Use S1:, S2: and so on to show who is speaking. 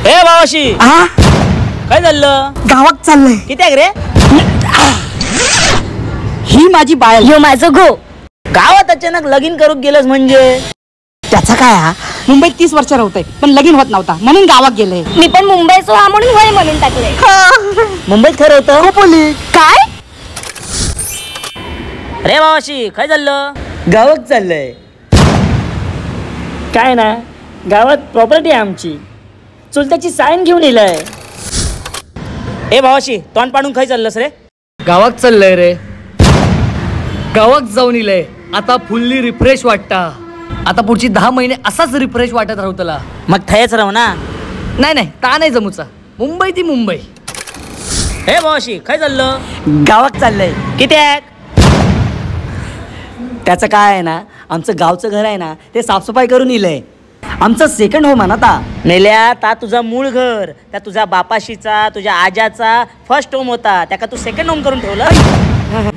S1: ए भावाशी
S2: आ?
S1: काय झालं?
S2: गावात चाललंय.
S1: किती रे?
S2: ही माझी बायल.
S3: ह्यो माझं गो.
S1: गावात अचानक लगीन करूक गेलंस म्हणजे?
S2: त्याचा काय हा, मुंबईत 30 वर्ष राहतोय पण लगीन होत नव्हता म्हणून गावात गेले.
S3: मी पण मुंबईचो हा म्हणून वय म्हणून टाकले.
S1: मुंबईत खरं होतं.
S3: काय
S1: रे भावाशी काय झालं?
S4: गावात चाललंय. काय ना गावात प्रॉपर्टी आहे आमची, चुलत्याची साईन घेऊन इलंय.
S1: ए भावाशी तोंड पाडून खाय चाललंस रे?
S5: गावात चाललंय रे, गावात जाऊन इलंय. आता फुल्ली रिफ्रेश वाटता. आता पुढची 10 महिने असाच रिफ्रेश वाटत राहू त्याला.
S1: मग थयच राहू ना.
S5: नाही नाही ता नाही जमूचा, मुंबई ती मुंबई.
S1: हे भावाशी काय चाललं?
S4: गावात चाललंय.
S1: किती?
S4: त्याचं काय आहे ना, आमचं गावचं घर आहे ना ते साफसफाई करून इलंय. आमचं सेकंड होम आहे ना ता.
S1: मेल्या ता तुझा मूळ घर, त्या तुझ्या बापाशीचा तुझ्या आजाचा फर्स्ट होम होता, त्याका तू सेकंड होम करून ठेवलं.